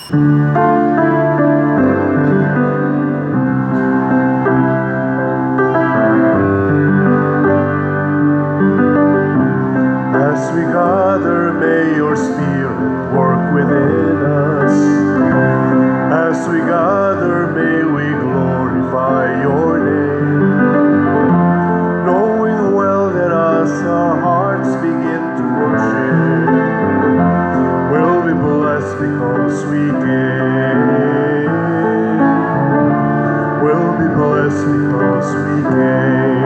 As we gather, may your spirit work within us. As we gather, may we glorify your name. Knowing well that as our hearts begin to worship, we'll be blessed because we came. We'll be blessed because we came.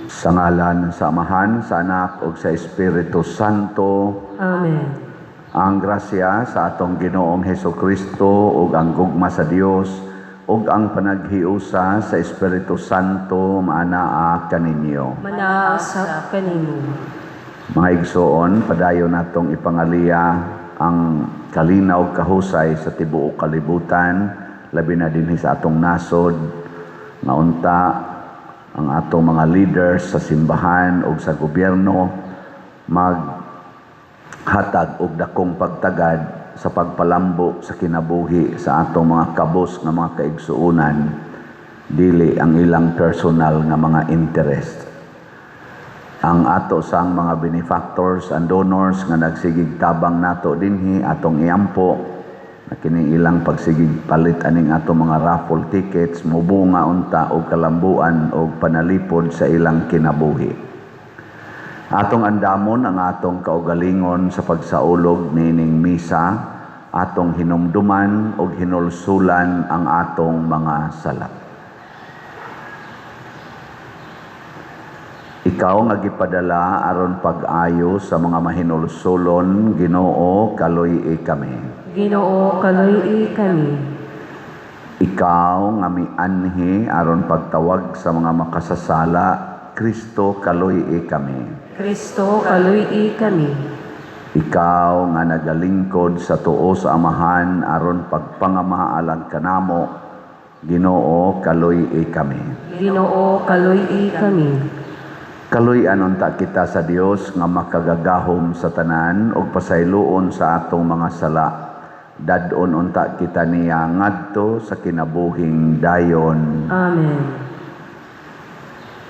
Sa ngalan sa Amahan, sa Anak ug sa Espiritu Santo. Amen. Ang grasya sa atong Ginoong Hesukristo ug ang gugma sa Dios ug ang panaghiusa sa Espiritu Santo maanaa kaninyo. Manaa usab kanimo. Mga igsoon, padayon natong ipangaliya ang kalinaw ug kahusay sa tibuok kalibutan, labi na dinhi sa atong nasod, nga unta ang atong mga leaders sa simbahan ug sa gobyerno maghatag og dakong pagtagad sa pagpalambo sa kinabuhi sa atong mga kabos nga mga kaigsuonan, dili ang ilang personal nga mga interest. Ang ato sang mga benefactors and donors nga nagsigig tabang nato dinhi, atong iampo na kining ilang pagsigig palit aning ato mga raffle tickets mubunga unta og kalambuan og panalipod sa ilang kinabuhi. Atong andamon ang atong kaugalingon sa pagsaulog niining misa, atong hinumduman og hinulsulan ang atong mga sala. Ikaw nga gipadala aron pag-ayo sa mga mahinulsulon, Ginoo, kaluy-i kami. Ginoo, kaluy-i kami. Ikaw nga mianhi aron pagtawag sa mga makasasala, Kristo, kaluy-i kami. Kristo, kaluy-i kami. Ikaw nga nagalingkod sa tuo sa Amahan aron pagpangama alang kanamo, Ginoo, kaluy-i kami. Ginoo, kaluy-i kami. Kaluy-an unta kita sa Dios nga makagagahom sa tanan ug pasayloon sa atong mga sala. Dad-on unta kita niya ngadto sa kinabuhing dayon. Amen.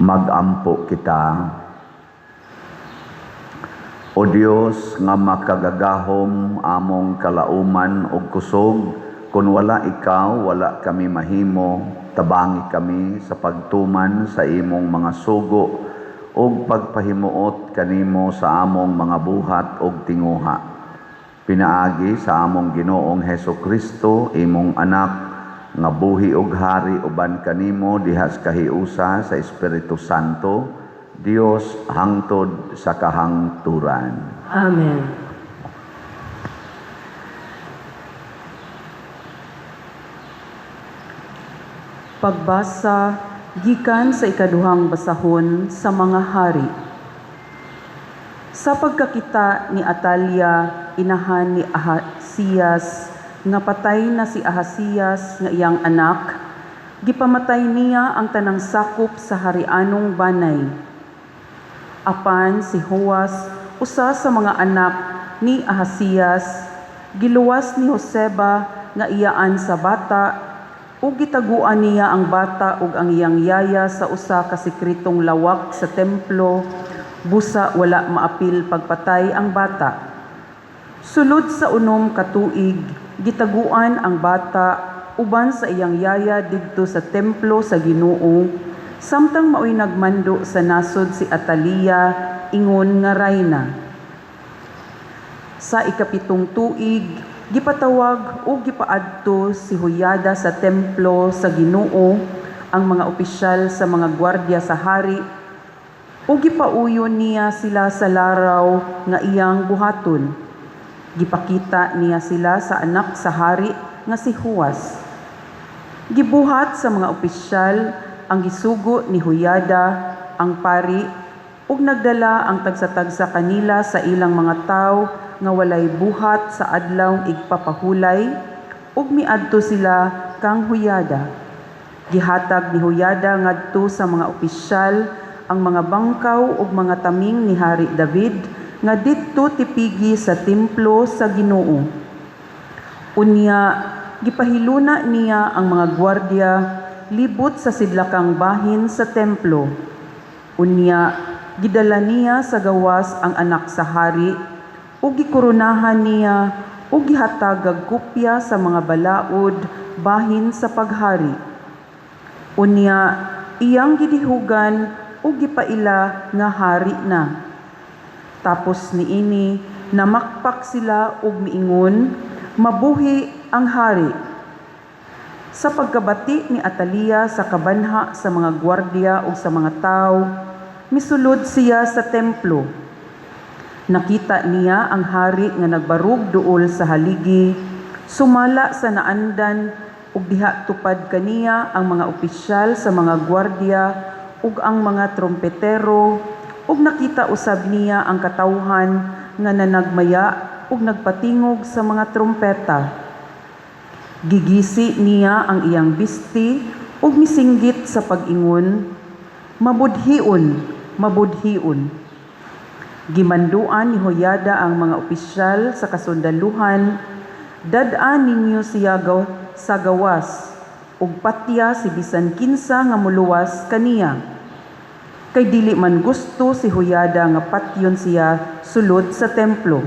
Magampo kita. O Dios nga makagagahom, among kalauman ug kusog, kun wala ikaw, wala kami mahimo. Tabangi kami sa pagtuman sa imong mga sugo ug pagpahimuot kanimo sa among mga buhat ug tinguha. Pinaagi sa among Ginoong Hesukristo, imong anak, nga buhi ug hari uban kanimo diha sa kahiusa sa Espiritu Santo, Dios hangtod sa kahangturan. Amen. Pagbasa gikan sa ikaduhang basahon sa mga hari. Sa pagkakita ni Atalia, inahan ni Ahasias, nga patay na si Ahasias nga iyang anak, gipamatay niya ang tanang sakop sa harianong banay. Apan si Joas, usa sa mga anak ni Ahasias, giluwas ni Joseba nga iyaan sa bata, ug gitaguan niya ang bata ug ang iyang yaya sa usa ka sekretong lawak sa templo, busa wala maapil pagpatay ang bata. Sulod sa 6 ka tuig, gitaguan ang bata uban sa iyang yaya didto sa templo sa Ginoo, samtang maoy nagmando sa nasod si Atalia, ingon nga rayna. Sa 7 tuig, gipatawag ug gipaadto si Joyada sa templo sa Ginoo ang mga opisyal sa mga gwardiya sa hari, ug gipauyon niya sila sa laraw nga iyang buhaton. Gipakita niya sila sa anak sa hari nga si Joas. Gibuhat sa mga opisyal ang gisugo ni Joyada ang pari, ug nagdala ang tagsa-tagsa kanila sa ilang mga tawo nga walay buhat sa adlaw igpapahulay, ug miadto sila kang Joyada. Gihatag ni Joyada ngadto sa mga opisyal ang mga bangkaw ug mga taming ni Hari David nga didto tipigi sa templo sa Ginoo. Unya gipahiluna niya ang mga gwardiya libot sa sidlakang bahin sa templo. Unya gidala niya sa gawas ang anak sa hari ug gikoronahan niya ug gihatagag kopya sa mga balaod bahin sa paghari. Unya iyang gidihugan ug gipaila nga hari na. Tapos niini namakpak sila ug miingon, "Mabuhi ang hari." Sa pagkabati ni Atalia sa kabanha sa mga gwardiya ug sa mga tawo, misulod siya sa templo. Nakita niya ang hari nga nagbarug duol sa haligi, sumala sa naandan, ug diha tupad kaniya ang mga opisyal sa mga gwardiya ug ang mga trompetero, ug nakita usab niya ang katawhan nga nanagmaya ug nagpatingog sa mga trompeta. Gigisi niya ang iyang bisti ug misinggit sa pag-ingon, "Mabudhion, mabudhion." Gimanduan ni Hoyada ang mga opisyal sa kasundaluhan, "Dad-a ninyo siya sa gawas ug patya si bisan kinsa nga muluwas kaniya." Kay dili man gusto si Hoyada nga patyon siya sulod sa templo.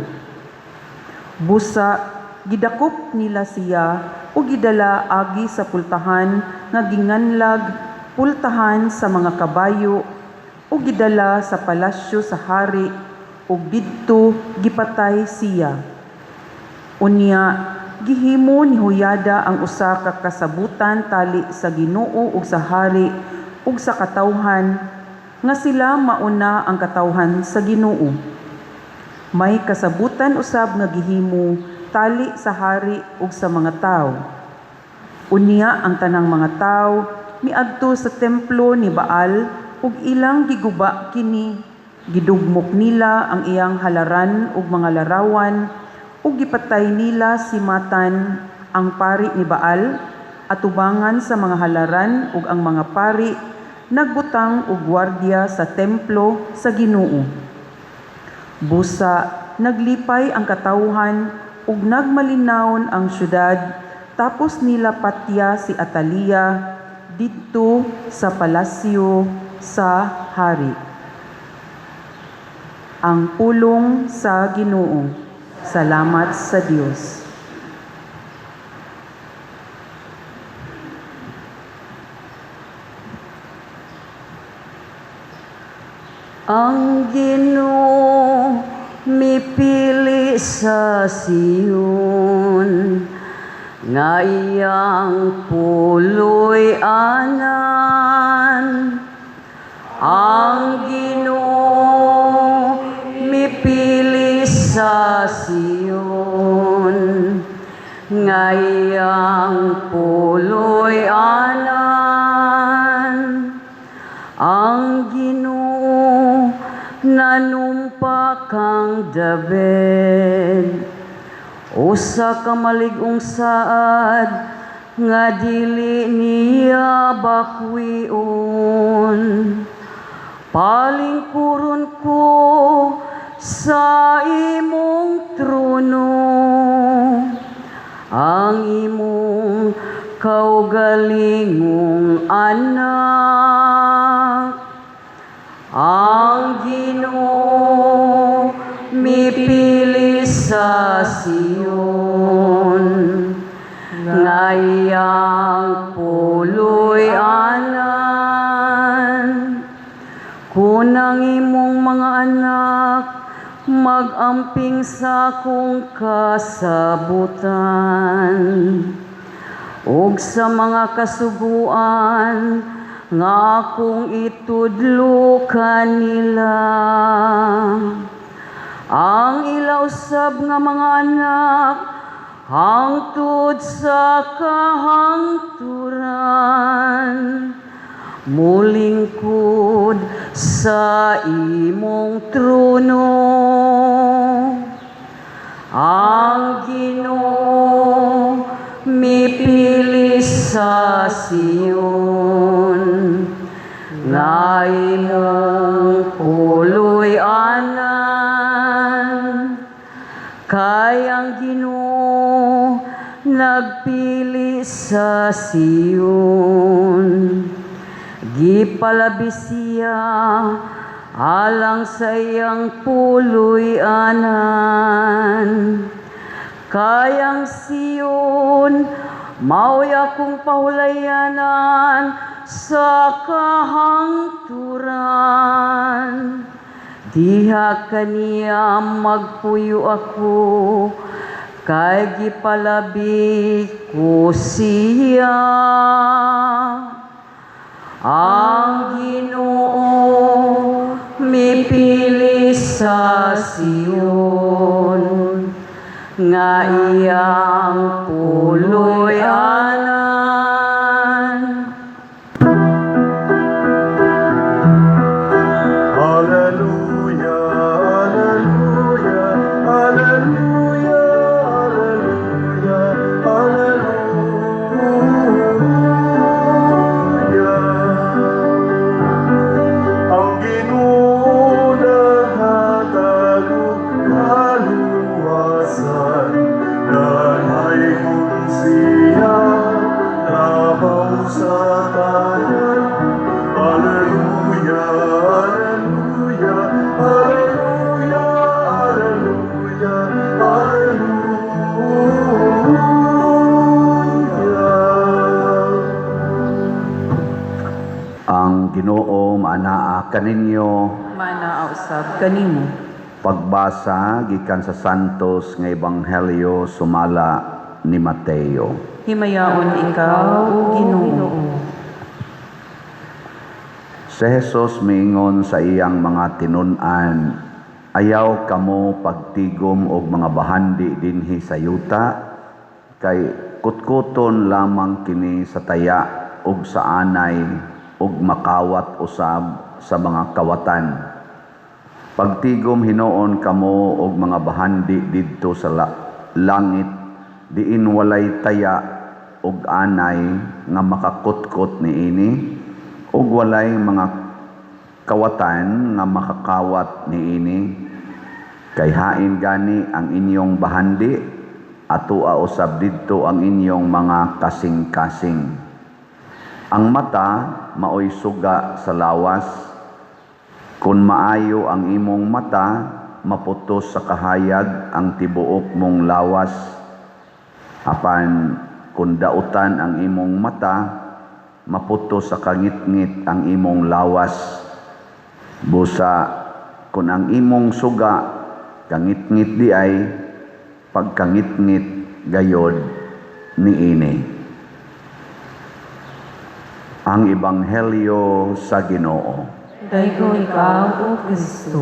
Busa gidakop nila siya ug gidala agi sa pultahan nga ginganlag Pultahan sa mga Kabayo ug gidala sa palasyo sa hari ug didto gipatay siya. Unya gihimo ni Hoyada ang usa ka kasabutan tali sa Ginoo ug sa hari ug sa katawhan nga sila mauna ang katawhan sa Ginoo. May kasabutan usab nga gihimo tali sa hari ug sa mga tawo. Unya ang tanang mga tawo miadto sa templo ni Baal ug ilang giguba kini. Gidugmok nila ang iyang halaran ug mga larawan ug gipatay nila si Matan ang pari ni Baal atubangan sa mga halaran, ug ang mga pari nagbutang og gwardiya sa templo sa Ginoo. Busa naglipay ang katawhan ug nagmalinawon ang syudad tapos nila patya si Atalia didto sa palasyo sa hari. Ang pulong sa Ginoo. Salamat sa Dios. Ang Ginoo mipili sa Sion nga iyang puloy-anan. Ang Ginoo mipili sa Sion nga iyang puloy-anan. Ang Ginoo nanumpa kang David, usa ka malig-ong saad nga dili niya bakwion. Palingkuron ko sa imong trono ang imong kaugalingong anak. Ang Ginoo mipili sa Sion nga iyang puloy-anan. Kun ang imong mga anak mag-amping sa akong kasabutan ug sa mga kasuguan nga akong itudlo kanila, ang ila usab nga mga anak hangtod sa kahangturan mulingkod sa imong trono. Ang Ginoo mipili sa Sion Nga imong puloy-anan. Kay ang Ginoo nagpili sa Sion. Gipalabi siya alang sa iyang puloy-anan. Kay ang Sion mao'y akong pahulayanan sa kahangturan. Diha kaniya magpuyo ako, kay gipalabi ko siya. Ang Ginoo mipili sa Sion nga iyang puloy-anan. Alleluia, alleluia, alleluia, alleluia, alleluia. Ang Ginoo naghatag og kaluwasan, naghaykon siya labaw sa tanan. Alleluia, alleluia, alleluia, alleluia, alleluia. Ang Ginoo maanaa kaninyo. Maanaa usab kanimo. Pagbasa gikan sa Santos nga Ebanghelyo sumala ni Mateo. Himayaon ikaw, O Ginoo. Si Jesus miingon sa iyang mga tinun-an, "Ayaw kamo pagtigom og mga bahandi dinhi sa yuta, kay kutkuton lamang kini sa taya ug sa anay ug makawat usab sa mga kawatan. Pagtigom hinuon kamo og mga bahandi didto sa langit, diin walay taya ug anay nga makakutkot niini, ug walay mga kawatan nga makakawat niini. Kay hain gani ang inyong bahandi, atoa usab didto ang inyong mga kasing-kasing. Ang mata maoy suga sa lawas. Kung maayo ang imong mata, maputos sa kahayag ang tibuok mong lawas. Apan kung dautan ang imong mata, maputos sa kangitngit ang imong lawas. Busa kung ang imong suga kangitngit diay, pagkangitngit gayod niini." Ang Ebanghelyo sa Ginoo. Daygon ikaw, O Kristo.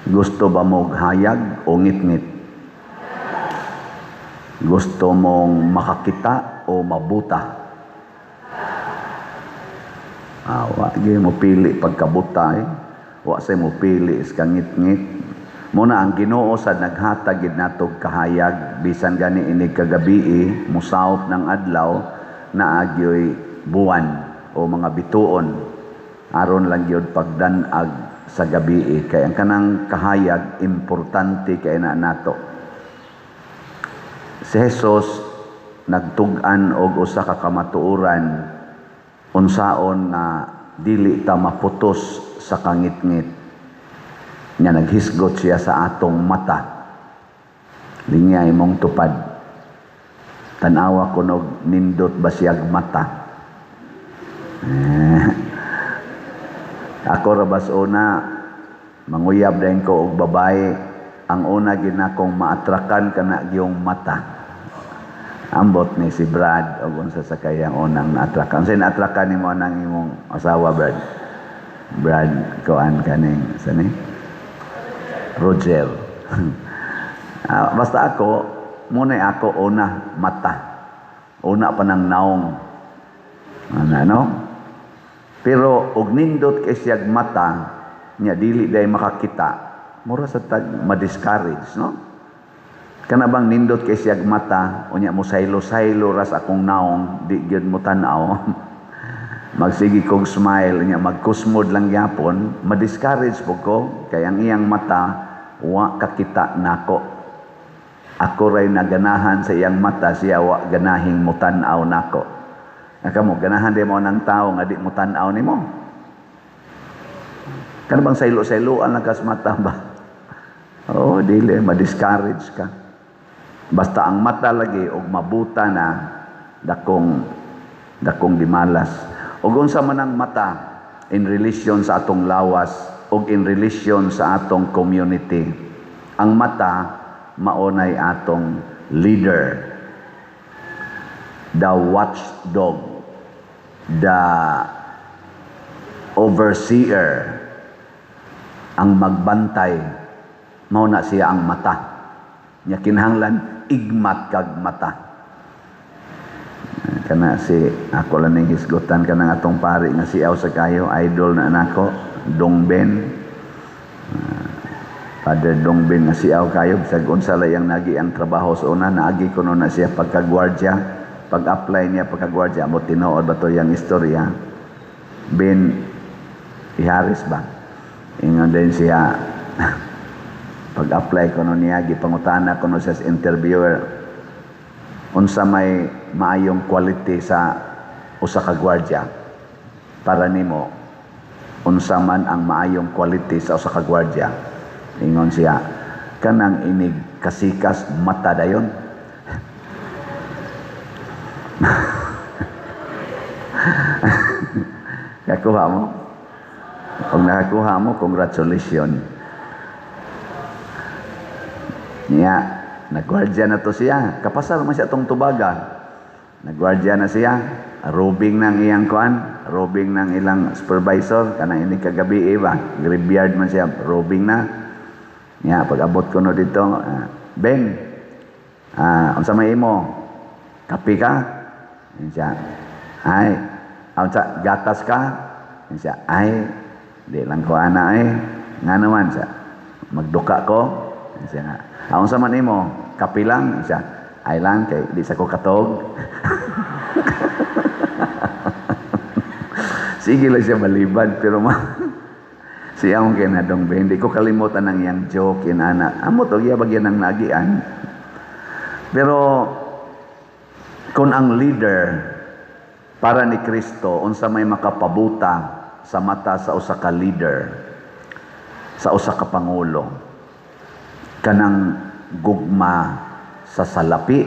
Gusto ba mong hayag o ngitngit? Gusto mong makakita o mabuta? Wa gyud mo pili pagkabuta eh. Wa say mo pili sa kangitngit. Muna ang Ginoo sa naghatag gid natog kahayag, bisan gani inig kagabi musaop ng adlaw, naa gyoy buwan o mga bituon aron lang gyud pagdan-ag sa gabi, kay ang kanang kahayag importante kay na nato. Si Jesus nagtug-an og usa ka kamatuoran unsaon nga dili ta maputos sa kangitngit. Nya naghisgot siya sa atong mata. Linya imong tupad. Tan-awa kunog nindot ba siyag mata. Ako ra bas una manguyab dayon ko og babae, ang una gid nakong maatrakan kana gyung mata. Ambot ni si Brad og unsa sa kayang unang naatrakan. Unsa naatrakan nimo anang imong asawa, Brad? Brad, kuan kaning sa ni? Roger. Basta ako, muna ako una mata. Una pa ng naong. Ano, no? Pero og nindot kay siyag mata, nya dili day makakita, mura sa tag ma-discourage, no? Kana bang nindot kay siyag mata, unya mo saylo-saylo ras akong naong, di gyud mo tan-aw. Magsige kog smile, unya magkusmod lang gyapon, ma-discourage po ko kay ang iyang mata wa kakita nako. Ako ray naganahan sa iyang mata, siya wa ganahing mutan-aw nako. Kamo ganahan di mo ng tao nga di mo tan-aw nimo. Kana bang saylo-sayloan lang kas mata ba? Oh, dili ma-discourage ka. Basta ang mata lagi og mabuta na, dakong dakong gimalas. Ug unsa man ang mata in relation sa atong lawas ug in relation sa atong community? Ang mata maunay atong leader, the watchdog, the overseer, ang magbantay, mao na siya ang mata. Nya kinahanglan igmat kag mata. Kana si ako lang ning hisgutan, kanang atong pari nga siaw sa kayo, idol na nako, Dong Ben. Father Dong Ben nga siaw kayo, bisag unsa layang nagi ang trabaho sa una, naagi kuno na siya pagkagwardya. Pag-apply niya pagkagwardya, mo tinuod ba to yang istorya? Ben Iharis ba? Ingon din siya, pag-apply kuno niya, gipangutana kuno siya sa interviewer, unsa may maayong quality sa usa ka gwardya para nimo, unsa man ang maayong quality sa usa ka gwardya? Ingon siya, kanang inig kasikas mata dayon. Kakuha mo? Kung nakakuha mo, congratulations. Niya, nagwardya na to siya. Kapasar man siya tong tubaga. Nagwardya na siya. Robing ng iyang kuan, robing ng ilang supervisor, kanang ini kagabi eh ba, graveyard man siya, robing na. Niya, pag abot ko no dito, "Ben, unsa may imo? Kape ka?" Yun siya, "Ay, unsa, gatas ka?" Yun siya, "Ay, di lang ko ana eh." "Nga naman siya, magduka ko." Yun siya nga, "Unsa man imo? Kape lang?" Yun siya, "Ay lang, kay di sa ko katog." Sige lang siya balibad, pero siya akong kinadong Ben, hindi ko kalimutan ang iyang joke, inana. Amo to, iya bagyan ang nagian. Pero, kung ang leader para ni Kristo, unsa may makapabuta sa mata sa usa ka leader, sa usa ka pangulo, kanang gugma sa salapi,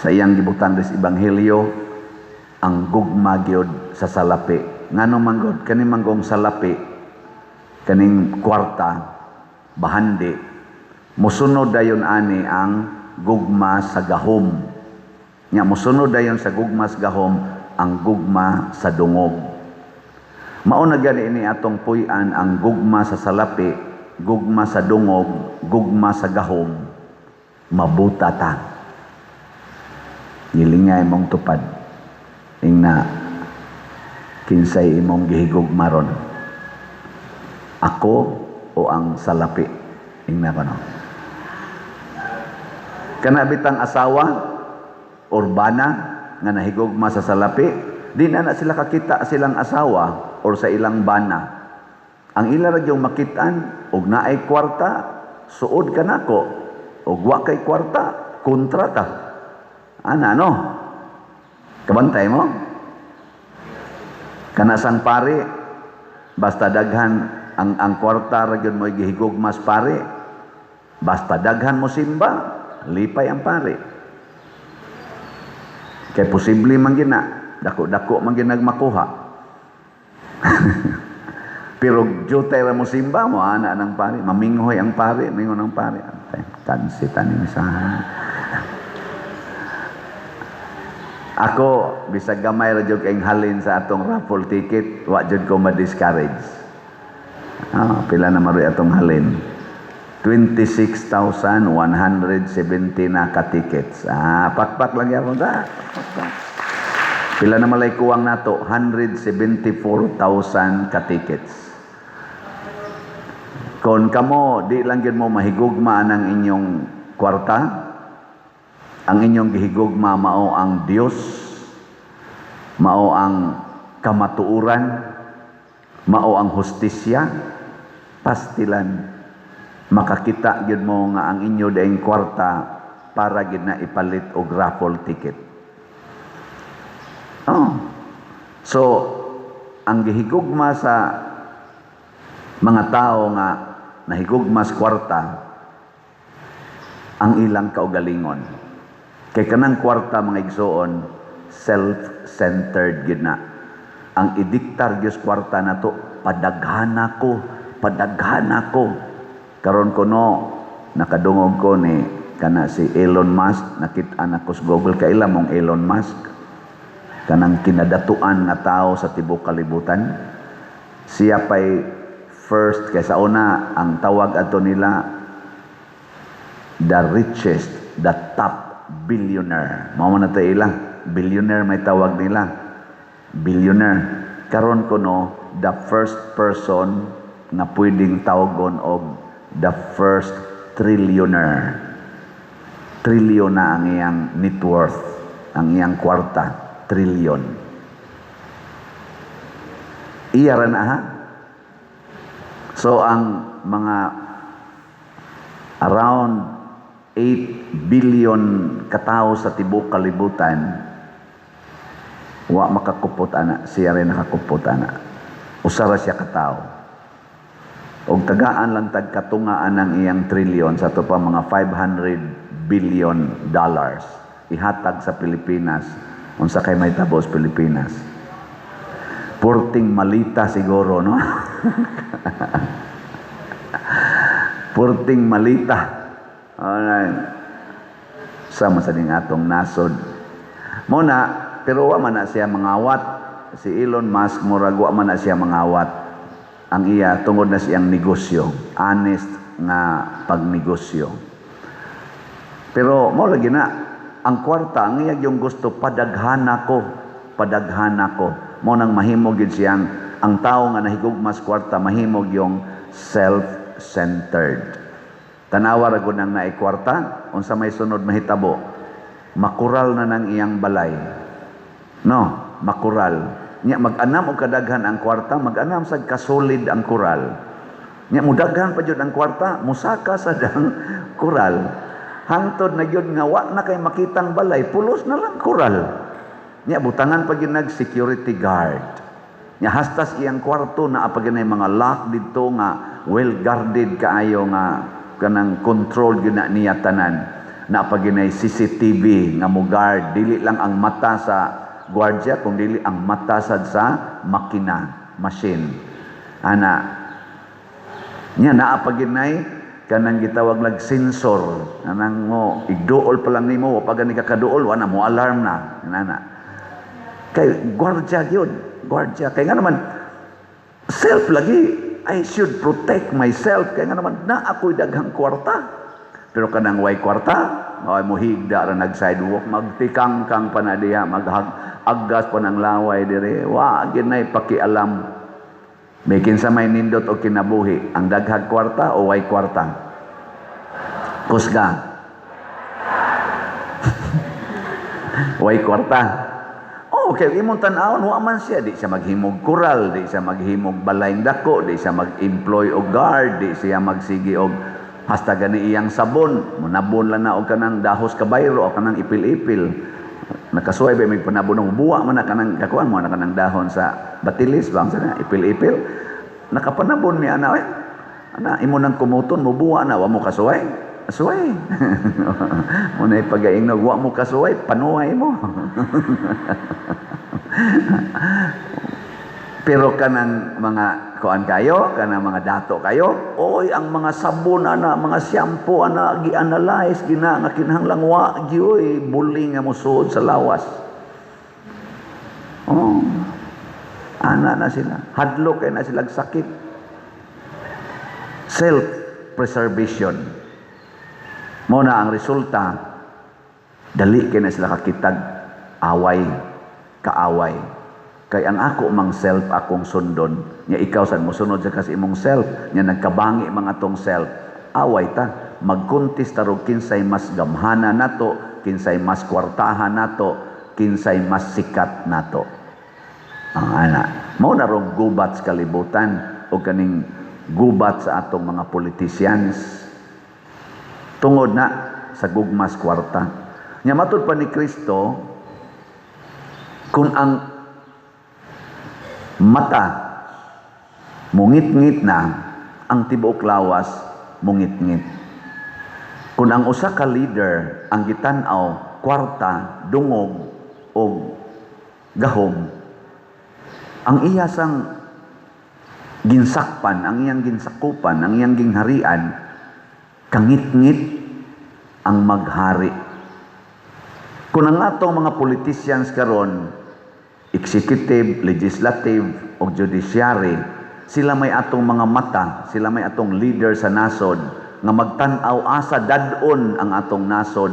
sa iyang gibutan des ebanghelyo, ang gugma gyud sa salapi. Ngano man gud kani manggong salapi, kaning kwarta bahandi, musunod dayon ani ang gugma sa gahom. Nya musunod dayon sa gugma sa gahom ang gugma sa dungog. Mao na gani ini atong puy-an, ang gugma sa salapi, gugma sa dungog, gugma sa gahom, mabuta ta. Gilingay mong tupad. Ingna, kinsay imong gihigugma ron? Ako o ang salapi? Ingna pa no? Kana bitang asawa, urbana, nga nahigugma sa salapi, di na na sila kakita silang asawa or sa ilang bana. Ang ila ra gyud makitaan, og naay kwarta, suod ka nako, og wa kay kwarta, kontra ka. Ana no? Kabantay mo? Kana sang pare, basta daghan ang kwarta ra gyud mo gihigugmas pare. Basta daghan mo simba, lipay ang pare. Kay posible man gina, dako-dako man gina makuha. Pero jutay ra mo simba mo ana ng pare, maminghoy ang pare, mingon ang pare. Kansi tani misahan. Ako, bisag gamay ra jud kayong halin sa atong raffle ticket, wa jud ko ma-discourage. Pila na maroy atong halin? 26,170 na ka-tickets. Pakpak lang yapon ta. Pakpak. Pila na malay kuwang nato? 174,000 ka-tickets. Kung kamo di lang gyud mo mahigugma ng inyong kwarta, ang inyong gihigugma mao ang Dios, mao ang kamatuoran, mao ang hustisya, pastilan makakita gyud mo nga ang inyo daing kwarta para gyud na ipalit og raffle ticket. Oh. So, ang gihigugma sa mga tao nga nahigugma sa kwarta, ang ilang kaugalingon. Kay kanang kwarta, mga igsoon, self-centered gyud na. Ang idiktar gyud sa kwarta nato, padaghana ko, padaghana ko. Karon kuno nakadungog ko ni kana si Elon Musk, nakita na ko sa Google. Kaila mong Elon Musk? Kanang kinadatuan nga tao sa tibuok kalibutan. Siya pa'y first kay sa una ang tawag ato nila the richest, the top billionaire. Mao man na to ila. Billionaire may tawag nila. Billionaire. Karon kuno the first person nga pwedeng tawagon og the first trillionaire. Trillion na ang iyang net worth, ang iyang kwarta, trillion. Iya ra na, ha? So ang mga around 8 billion katao sa tibuok kalibutan wa makakupot ana, siya rin nakakupot ana. Usa ra siya katao. Og tagaan lang tag katungaan ang iyang trillion sa ato pa mga $500 billion, ihatag sa Pilipinas, unsa kay may tabo sa Pilipinas? Purting malita siguro, no? Purting malita. Alright. Sama sa ning atong nasod. Mo na, pero wa man na siya mangawat. Si Elon Musk, murag wa man na siya mangawat. Ang iya tungod na siyang negosyo, honest nga pagnegosyo. Pero mo lagi na ang kwarta, ang iya yung gusto, padaghana ko, padaghana ko. Mo nang mahimo gyud siyang, ang tao nga nahigugma sa kwarta mahimo yung self-centered. Tanawa ra gud nang naay kwarta, unsa may sunod mahitabo? Makural na nang iyang balay. No, makural. Nya mag-anam og kadaghan ang kwarta, mag-anam sad kasolid ang kural. Nya mudaghan pa jud ang kwarta, musaka sad ang kural. Hangtod na gyud nga wa na kay makitang balay, pulos na lang kural. Nya butangan pa gyud nag security guard. Nya hastas iyang kwarto naa pa gyud mga lock didto nga well guarded kaayo, nga kanang control gyud na niya tanan. Naa pa gyud CCTV nga mo guard, dili lang ang mata sa gwardiya kung dili ang mata sad sa makina, machine. Ana. Nya naa pa gyud kanang gitawag lag sensor, kanang mo igduol pa lang nimo, wa pa gani ka kaduol, wa na mo alarm na ana. Kay gwardiya gyud, gwardiya. Kay nga naman self lagi, I should protect myself, kay nga naman na ako'y daghang kwarta. Pero kanang way kwarta, ay mohigda ra nag sidewalk, magtikangkang pa na diha, maghag aggas pa ng laway dire, wa gyud nay pakialam. May kinsa may nindot og kinabuhi, ang daghag kwarta o way kwarta? Kusga. Way kwarta. Oh, okay, imong tan-awon, wa man siya, di siya maghimog kural, di siya maghimog balayng dako, di siya mag-employ og guard, di siya magsigi og hasta gani iyang sabon, munabon lang na og kanang dahos kabayro o kanang ipil-ipil. Nakasuway ba may panabon ng buwa man na kanang kakuan mo na kanang dahon sa batilis bang sa ipil-ipil. Nakapanabon mi ana, eh. Ana imo nang kumuton, mubuwa na, wa mo kasuway. Suway. Mo na ipagaingnog, wa mo kasuway, panuway mo. Pero kanang mga kuan kayo, kanang mga dato kayo, oy, ang mga sabon ana, mga shampoo ana, gi-analyze gina nga kinahanglang wa gyoy buli nga mosuod sa lawas. Oh. Ana na sila. Hadlok kay na sila sakit. Self-preservation. Mo na ang resulta, dali kay na sila kakitag away, kaaway. Kay ang ako mang self akong sundon. Nya ikaw sad mosunod sa kas imong self, nya nagkabangi mga atong self. Away ta, magkontest tarog kinsay mas gamhana nato, kinsay mas kwartahan nato, kinsay mas sikat nato. Ang ana, mao na rong gubat sa kalibutan o kaning gubat sa atong mga politicians tungod na sa gugmas kwarta. Nya matud pa ni Kristo, kung ang mata mungit-ngit na, ang tibuok lawas mungit-ngit. Kung ang usa ka leader ang gitan-aw kwarta, dungog o gahom, ang iya sang ginsakpan, ang iyang ginsakupan, ang iyang gingharian, kangit-ngit ang maghari. Kung ang atong mga politicians karon, executive, legislative, o judiciary, sila may atong mga mata, sila may atong leader sa nasod, nga magtan-aw asa dad-on ang atong nasod.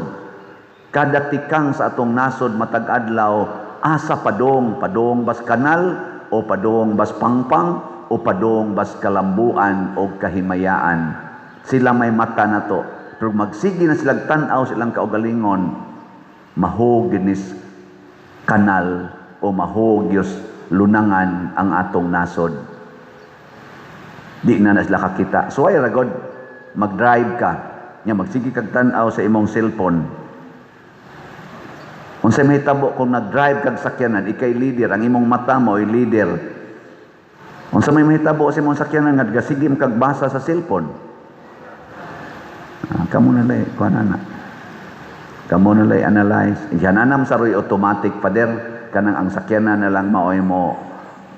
Kada tikang sa atong nasod matag adlaw, asa padong, padong bas kanal, o padong bas pangpang, o padong bas kalambuan o kahimayaan. Sila may mata na to. Pero magsige na silang tan-aw silang kaugalingon, mahog nis kanal o mahog yus lunangan ang atong nasod. Di na na sila kakita. So ay ragod, mag-drive ka. Nya magsige kag tan-aw sa imong cellphone. Unsay mahitabo kung nag-drive kag sakyanan, ikay leader, ang imong mata mo ay leader. Unsa may mahitabo sa imong sakyanan nga gasige mo kag basa sa cellphone? Ah, kamo na lay, kuan na. Kamo na lay analyze. Yan anam sa roy automatic, Father, kanang ang sakyanan na lang maoy mo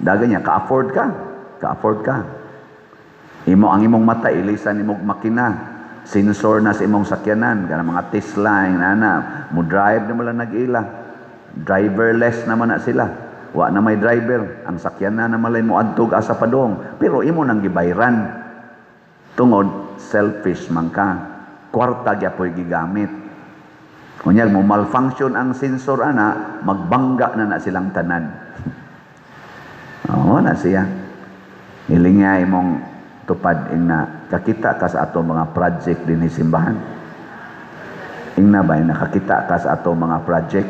daga niya, ka-afford ka. Ka-afford ka. Imo ang imong mata ilisan imong makina. Sensor na sa imong sakyanan, kanang mga Tesla yung nana, mo drive na mo lang nag-ila. Driverless naman na sila. Wa na may driver, ang sakyanan na malay mo adtog asa padong, pero imo nang gibayran. Tungod selfish man ka. Kwarta gyapoy gigamit. Unyag mo malfunction ang sensor ana, magbangga na na silang tanan. Oo na siya. Hilinga imong tupad ingna kakita ka sa ato mga project dinhi simbahan. Ingna ba nakakita ka sa ato mga project?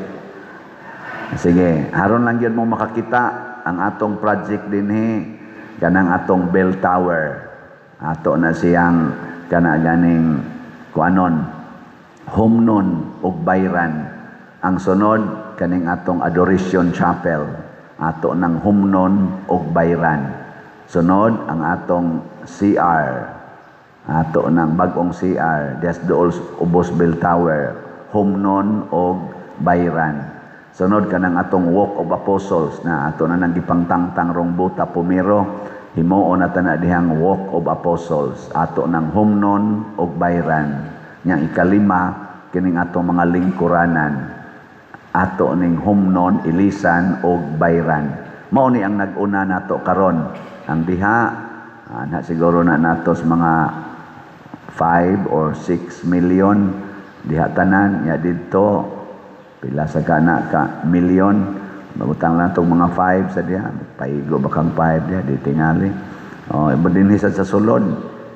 Sige, haron lang gyud mo makakita ang atong project dinhi kanang atong bell tower. Ato na siyang kana ganing kuanon, humnon ug bayran. Ang sunod kaning atong Adoration Chapel, ato nang humnon ug bayran. Sunod ang atong CR, ato nang bag-ong CR, des dool ubos bell tower, humnon og bayran. Sunod kanang atong Walk of Apostles na ato na nang gipangtangtang rong buta pumiro, himuon na na dihang Walk of Apostles, ato nang humnon og bayran. Nya ikalima kining atong mga lingkuranan, ato ning humnon, ilisan og bayran. Mao ni ang nag-una nato karon. Ang diha ana siguro na natos mga 5 or 6 million diha tanan. Nya didto pila sa kana ka million, magutang lang tong mga 5 sa diha, paigo ba kang 5 diha di tingali. Oh, iba dinhi sa sulod.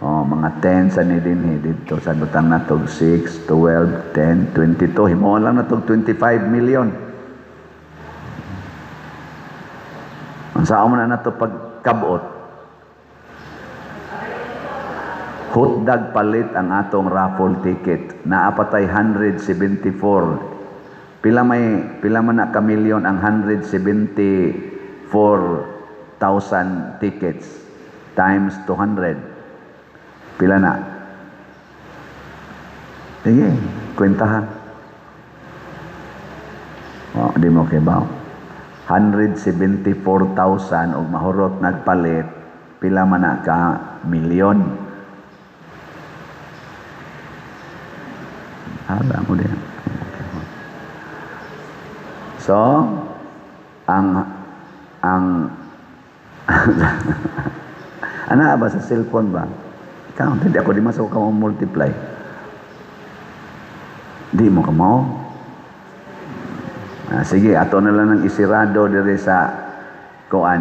Oh, mga 10 sa ni dinhi didto sa butang natog 6, 12, 10, 22, himuon lang natog 25 million. Unsa man na nato pagkabot? Hotdog palit ang atong raffle ticket. Naa patay 174. Pila may pila man na ka milyon ang 174,000 tickets times 200. Pila na? Sige, kwentahan. Oh, di mo kibaw. 174,000 og mahurot nagpalit, pila man na ka milyon. Hala mo din. So, ang ana ba sa cellphone ba? Ikaw, hindi ako di masok ka mo multiply. Di mo ka mo. Ah, sige, ato na lang ng isirado diri sa Kuan,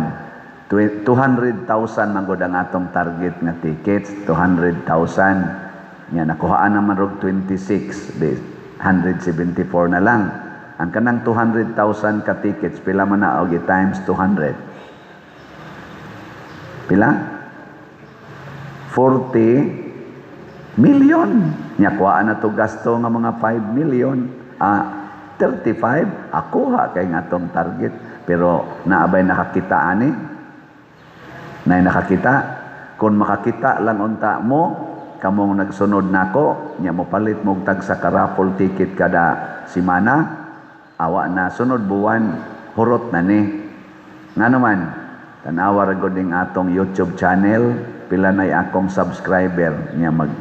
200,000 man gud ang atong target nga tickets, 200,000. Nya nakuhaan naman rog 26, di 174 na lang. Ang kanang 200,000 ka tickets, pila man na og times 200? Pila? 40 million. Nya kuhaan na to gasto nga mga 5 million. Ah, 35, akuha kay nga atong target. Pero naabay nakakita ani? Nay nakakita? Kung makakita lang unta mo, kamong nagsunod nako, nya mo palit mo tag sa ka raffle ticket kada simana, awa na sunod buwan, hurot na ni. Nga naman, tanawa ra gud ning atong YouTube channel, pila nay akong subscriber, nya mag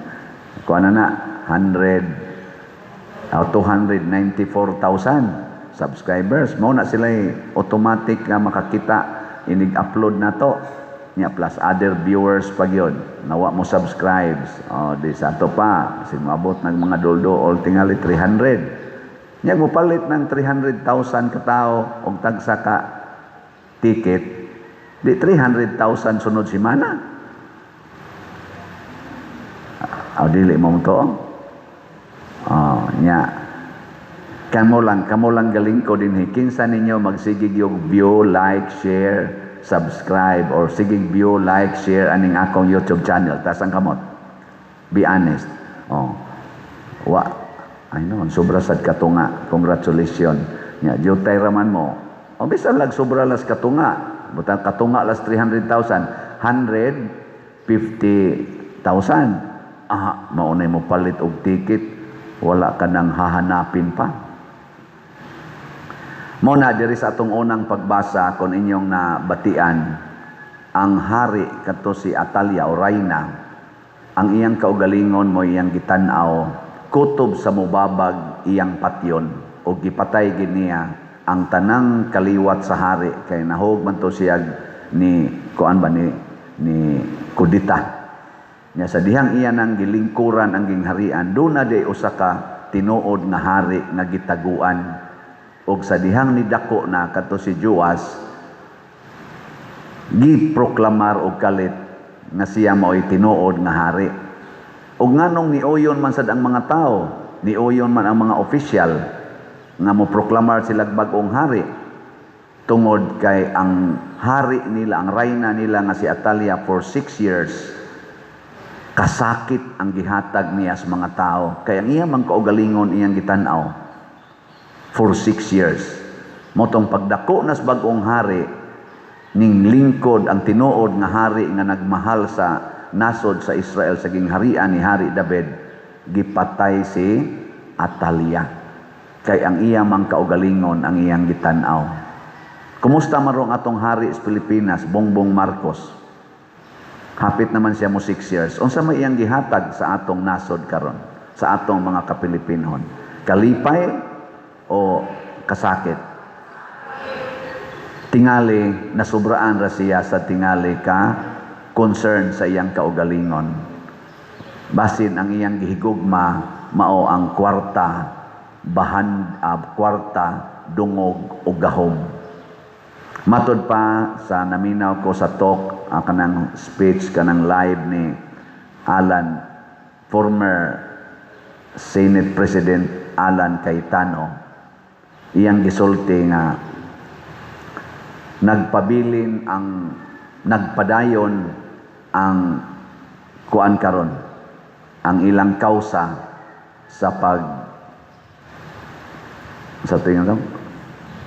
kuan na na 100, 294,000 subscribers. Mao na sila automatic nga makakita inig-upload na to. Nya plus other viewers pa gyud. Nawa mo subscribes. Oh, di sa ato pa sin moabot ng mga doldo all tingali 300. Nya mo palit ng 300,000 ka tawo og tagsa ka ticket, di 300,000 sunod semana. Ah, dili mo to. Oh, nya. Kamo lang galing ko din, kinsa ninyo magsigig yung view, like, share, subscribe or sigig view, like, share aning akong YouTube channel. Taas ang kamot. Be honest. Oh. Wa. Ay no, sobra sad katunga. Congratulations. Nya, jutay raman mo. O bisan lag sobra las katunga. Butang katunga las 300,000, 150,000. Ah, maunay mo palit og ticket, wala ka nang hahanapin pa. Mo na diri sa atong unang pagbasa, kung inyong nabatian, ang hari kato si Atalia o Rayna, ang iyang kaugalingon mo iyang gitan-aw kutob sa mubabag iyang patyon o gipatay gid niya ang tanang kaliwat sa hari kay nahog man to siya ni kuan ba ni ni kudita. Nya sa dihang iya nang gilingkuran ang gingharian, doon na di usa ka tinuod nga hari nga gitaguan. Og sa dihang nidako na kadto si Joas, giproklamar og kalit nga siya mao'y tinuod nga hari. Og nganong niuyon man sad ang mga tao, niuyon man ang mga opisyal nga mo proklamar sila bag-ong hari, tungod kay ang hari nila, ang rayna nila nga si Atalia, for 6 years kasakit ang gihatag niya sa mga tao. Kaya ang iya mang kaugalingon iyang gitan-aw for 6 years. Motong pagdako nas bag-ong hari, ning lingkod ang tinuod nga hari nga nagmahal sa nasod sa Israel sa gingharian ni Hari David, gipatay si Atalia. Kay ang iya mang kaugalingon ang iyang gitan-aw. Kumusta marong atong hari sa Pilipinas, Bongbong Marcos? Hapit naman siya mo 6 years. Unsa may iyang gihatag sa atong nasod karon, sa atong mga Kapilipinon? Kalipay o kasakit? Tingali nasubraan ra siya sa tingali ka concern sa iyang kaugalingon. Basin ang iyang gihigugma mao ang kwarta, bahan, kwarta, dungog o gahom. Matod pa sa naminaw ko sa talk, kanang speech, kanang live ni Alan, former Senate President Alan Cayetano, iyang gisulti nga nagpabilin ang nagpadayon ang kuan karon, ang ilang kausa sa pag sa tingin ko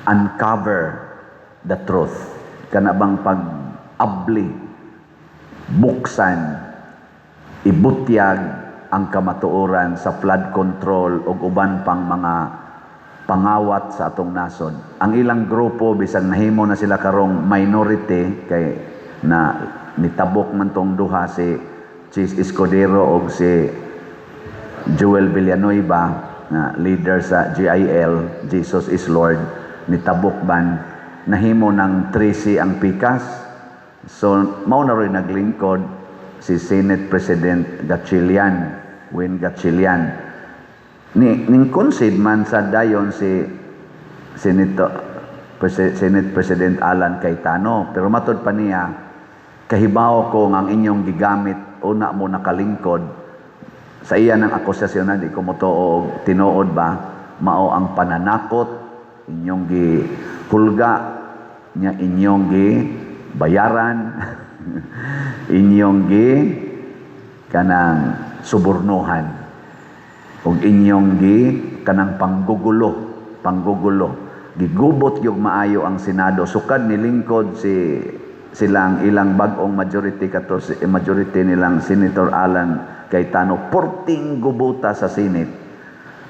uncover the truth, kana bang pag-abli, buksan, ibutyag ang kamatuoran sa flood control ug uban pang mga pangawat sa atong nasod. Ang ilang grupo, bisan nahimo na sila karong minority kay na nitabok man tong duha, si Chiz Escudero og si Joel Villanueva na leader sa JIL, Jesus is Lord, nitabok ban, nahimo ng 13 ang pikas. So mao na ro'y naglingkod si Senate President Gatchalian, Win Gatchalian. Ni ning concede man sa dayon si Senator Senate President Alan Cayetano. Pero matod pa niya, kahibaw ko nga ang inyong gigamit una mo nakalingkod sa iya ng akusasyon, di ko motoo og tinuod ba, mao ang pananakot, inyong gihulga nya, inyong gibayaran, inyong gi kanang subornohan ug inyong gi kanang panggugulo, panggugulo. Gigubot yung maayo ang Senado sukad nilingkod si silang ilang bag-ong majority kato, majority nilang Senator Alan Cayetano. Porting gubuta sa Senate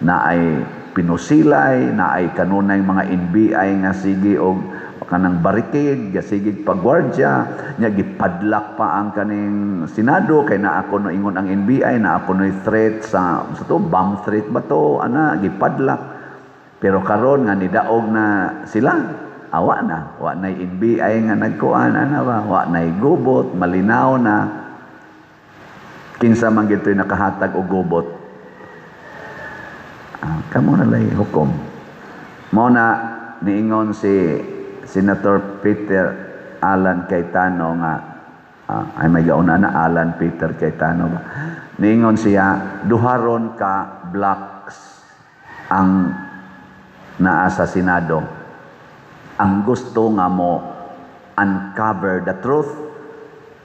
na ay pinusilay, na ay kanunay mga NBI nga sige og kanang barricade, ga sige pagwardya nya, gipadlock pa ang kaning Senado kay naa ako no, ingon ang NBI, na ako no threat sa to, bomb threat ba to ana, gipadlock. Pero karon nga nidaog na sila, awa na, wa nay NBI nga nagkuan ana ba, wa nay gubot, malinaw na kinsa man gito'y nakahatag og gubot. Ah, kamo na lay hukom. Mao na niingon si Senator Peter Alan Cayetano nga ay may gauna na Alan Peter Cayetano ba. Niingon siya, duharon ka blocks ang naa sa Senado. Ang gusto nga mo uncover the truth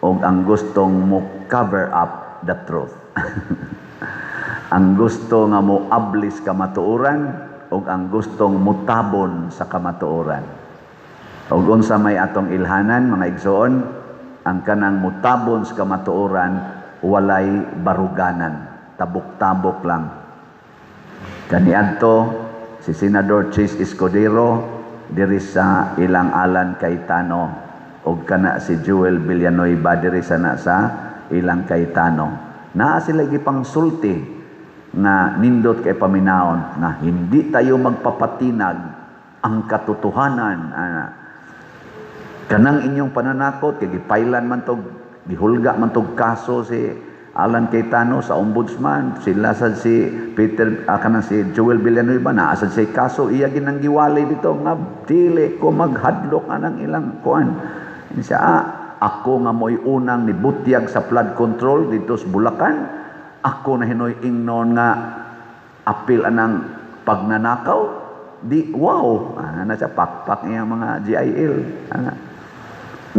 o ang gustong mo cover up the truth. Ang gusto nga mo ablis kamatuoran o ang gustong mutabon sa kamatuoran. Og unsa may atong ilhanan, mga igsoon, ang kanang mutabon sa kamatuoran walay baruganan, tabok-tabok lang. Kaniadto si Senador Chiz Escudero diri sa ilang Alan Cayetano og kana si Joel Villanueva diri sa na sa ilang Cayetano. Naa sila gipangsulti nga nindot kay paminawon nga hindi tayo magpapatinag ang katotohanan ana. Kanang inyong pananakot kay gipailan man tog, gihulga man tog kaso si Alan Cayetano sa ombudsman, sila sad si Peter kanang si Joel Villanueva naa sad say kaso, iya ginang giwali dito nga dili ko maghadlok anang ilang kuan. Siya, ako nga mo'y unang nibutyag sa flood control dito sa Bulacan, ako na hinoy ingnon nga apil anang pagnanakaw, di wow, ana siya pakpak niya mga GIL ana.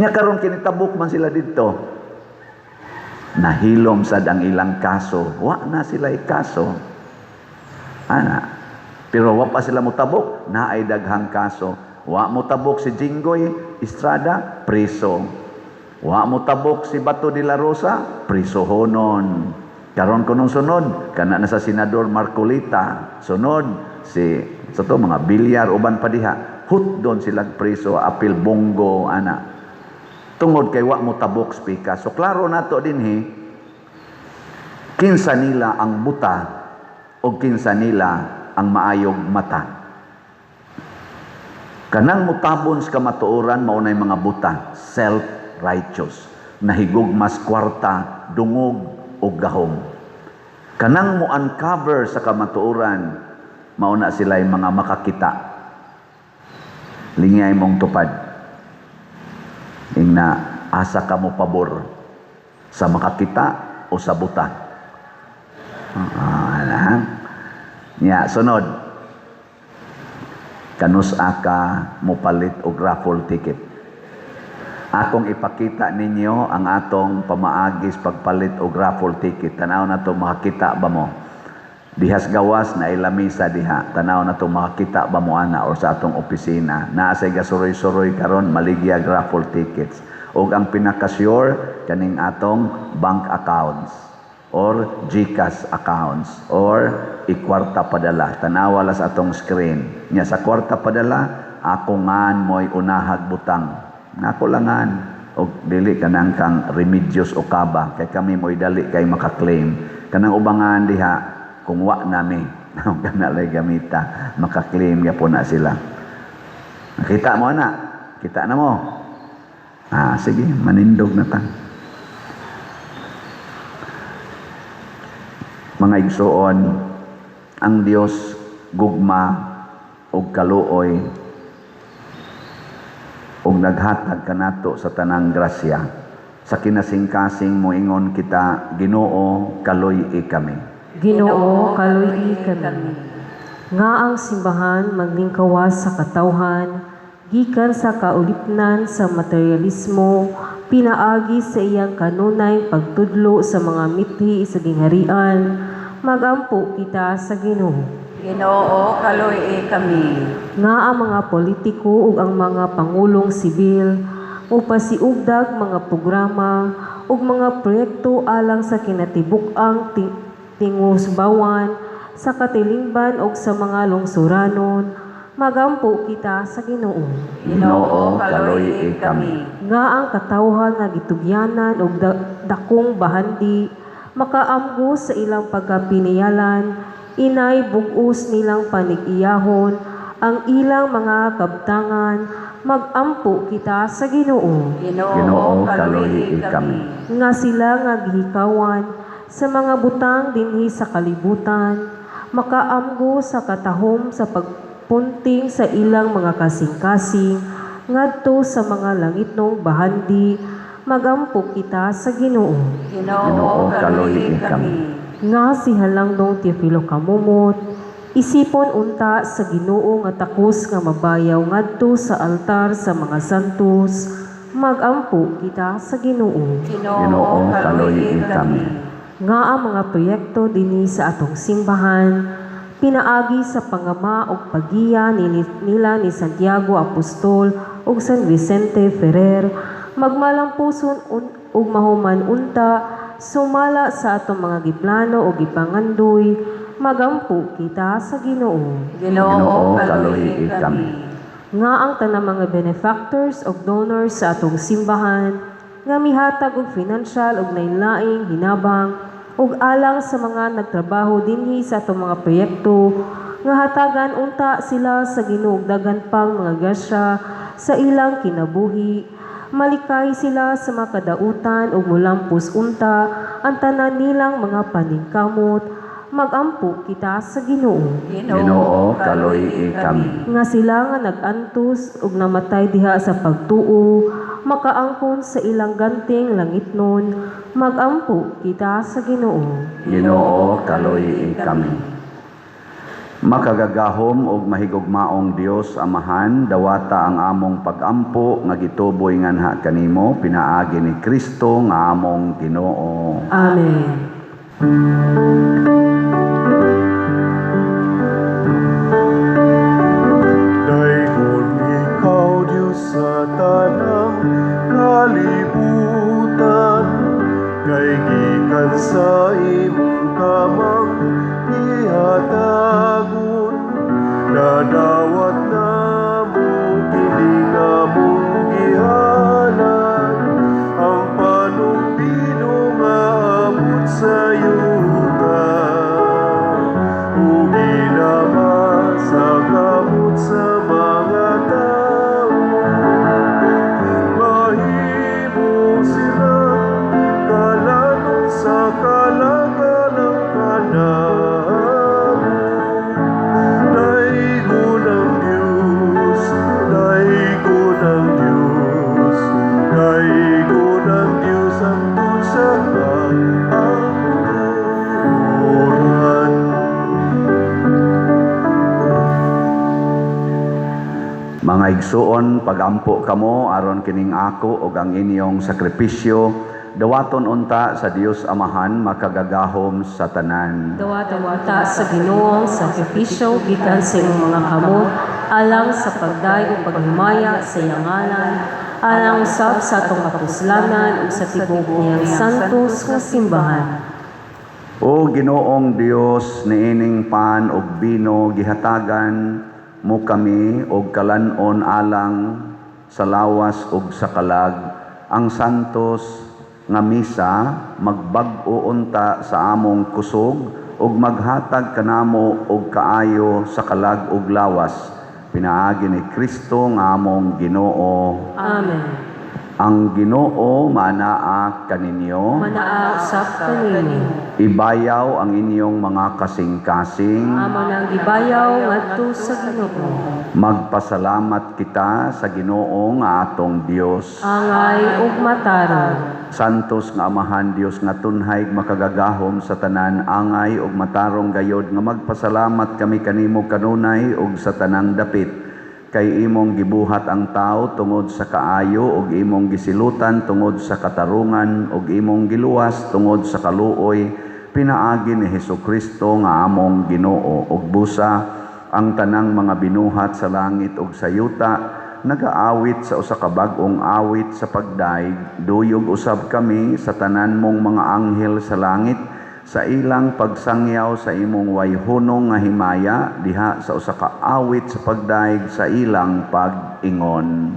Nya karon kinitabok man sila dito. Nahilom sad ang ilang kaso. Wa na sila kaso. Ana. Pero wa pa sila motabok, naay daghang kaso. Wa motabok si Jinggoy Estrada, preso. Wa motabok si Bato de la Rosa, prisohonon. Karon kunong sunod, kana na sa Senador Marcoleta, sunod si sa to mga Villar uban pa diha. Hutdon sila preso, apil Bong Go ana. Tungod kay wa mo tabok spika. So klaro nato dinhi kinsa nila ang buta o kinsa nila ang maayog mata. Kanang mutabon sa kamatuoran mao nay mga buta, self-righteous, nahigugmas kwarta, dungog o gahom. Kanang mo uncover sa kamatuoran, mao na sila mga makakita. Lingay mong tupad. Ingna asa ka mo pabor, sa makakita o sa buta. Nya sunod. Kanus aka mo palit og raffle ticket. Akong ipakita ninyo ang atong pamaagis pagpalit og raffle ticket. Tanaw na to makakita ba mo? Dihas gawas na ilamisa diha. Tanaw na to makakita ba mo ana or sa atong opisina. Naa say gasuroy-suroy karon maligyag raffle tickets. Og ang pinaka-sure kaning atong bank accounts or GCash accounts or iKwarta Padala. Tanawa la sa atong screen. Nya sa Kwarta Padala, ako ngan mo'y unahag butang. Ako langan og dili kanang kang Remedios o Kaba kay kami mo'y dali kay makaklaim. Kanang ubangan diha kung wa nami kana lay gamita makaklaim gyapon na sila. Nakita mo ana? Kita na mo? Sige, manindog na ta. Mga igsoon, ang Dios gugma og kaluoy. Ug naghatag kanato sa tanang grasya. Sa kinasingkasing moingon kita, Ginoo, kaluy-i kami. Ginoo, kaluy-i kami. Nga ang simbahan maglingkawas sa katawhan, gikan sa kaulipnan sa materialismo, pinaagi sa iyang kanunay pagtudlo sa mga mithi sa gingharian, magampo kita sa Ginoo. Ginoo, kaluy-i kami. Nga ang mga politiko ug ang mga pangulong sibil mopasiugdag mga programa ug mga proyekto alang sa kinatibuk-ang tingusbawan sa katilingban ug sa mga lungsuranon, magampo kita sa Ginoo. Ginoo, kaluy-i kami. Nga ang katawhan nga gitugyanan og dakong bahandi makaamgo sa ilang pagkapiniyalan, inay bug-os nilang panig-iyahon ang ilang mga kabtangan, magampo kita sa Ginoo. Ginoo, kaluy-i kami. Nga sila nga gihikawan sa mga butang dinhi sa kalibutan makaamgo sa katahom sa pagpunting sa ilang mga kasing-kasing ngadto sa mga langitnong bahandi, magampo kita sa Ginoo. Ginoo, kaluy-i kami. Nga si Halangdong Teofilo Camomot isipon unta sa Ginoo nga takos nga mabayaw ngadto sa altar sa mga santos, magampo kita sa Ginoo. Ginoo, kaluy-i kami. Nga ang mga proyekto dinhi sa atong simbahan pinaagi sa pangama ug paggiya nila ni Santiago Apostol ug San Vicente Ferrer magmalampuson ug mahuman unta sumala sa atong mga giplano ug gipangandoy, magampo kita sa Ginoo. Ginoo, kaluy-i kami. Nga ang tanang mga benefactors ug donors sa atong simbahan nga mihatag og financial ug lain-laing hinabang ug alang sa mga nagtrabaho dinhi sa atong mga proyekto nga hatagan unta sila sa Ginoo og daghan pang mga grasya sa ilang kinabuhi, malikay sila sa mga kadautan ug mulampos unta ang tanan nilang mga paningkamot, magampo kita sa Ginoo. Ginoo, kaluy-i kami. Nga sila nga nag-antos ug namatay diha sa pagtuo makaangkon sa ilang ganting langitnon, magampo kita sa Ginoo. Ginoo, kaluy-i kami. Makagagahom og mahigugmaong Dios Amahan, dawata ang among pagampo nga gituboy nganha kanimo pinaagi ni Kristo nga among Ginoo. Amen. Daygon ikaw, Diyos, sa tanang kalibutan, kay gikan sa imong kamang gihatagon, nadawat namo kini nga among gihalad, ang panong bino nga abot sa yuta, ug ginama sa kamot sa mga tao. Mahimo sila kalanon sa kalagalang kanamo. Daygon ang Diyos, daygon ang Diyos, daygon ang Diyos hangtod sa kahangturan. Mga igsuon, pagampo kamo aron kining ako ug ang inyong sakripisyo dawaton unta sa Dios Amahan makagagahom sa tanan. Dawaton unta sa Ginoo ang sakripisyo gikan sa imong mga kamot alang sa pagday ug paghimaya sa iyang ngalan, alang usab sa atong kapuslanan ug sa tibuok niyang santos nga simbahan. O Ginoong Dios, niining pan ug bino gihatagan mo kami og kalan-on alang sa lawas ug sa kalag, ang santos nga misa magbag-o unta sa among kusog ug maghatag kanamo og kaayo sa kalag ug lawas, pinaagi ni Kristo nga among Ginoo. Amen. Ang Ginoo manaa kaninyo. Manaa usab kanimo. Ibayaw ang inyong mga kasing-kasing. Amo nang gibayaw ngadto sa Ginoo. Magpasalamat kita sa Ginoo nga atong Dios. Angay ug matarong. Santos nga Amahan, Dios nga tunhay, makagagahom sa tanan, angay ug matarong gayod nga magpasalamat kami kanimo kanunay ug sa tanang dapit, kay imong gibuhat ang tao tungod sa kaayo ug imong gisilutan tungod sa katarungan ug imong giluwas tungod sa kaluoy pinaagi ni Hesukristo nga among Ginoo. Ug busa ang tanang mga binuhat sa langit ug sa yuta nagaawit sa usa ka bag-ong awit sa pagdaig, duyog usab kami sa tanan mong mga anghel sa langit sa ilang pagsangyaw sa imong wayhunong nga himaya diha sa usa ka awit sa pagdaig sa ilang pag-ingon.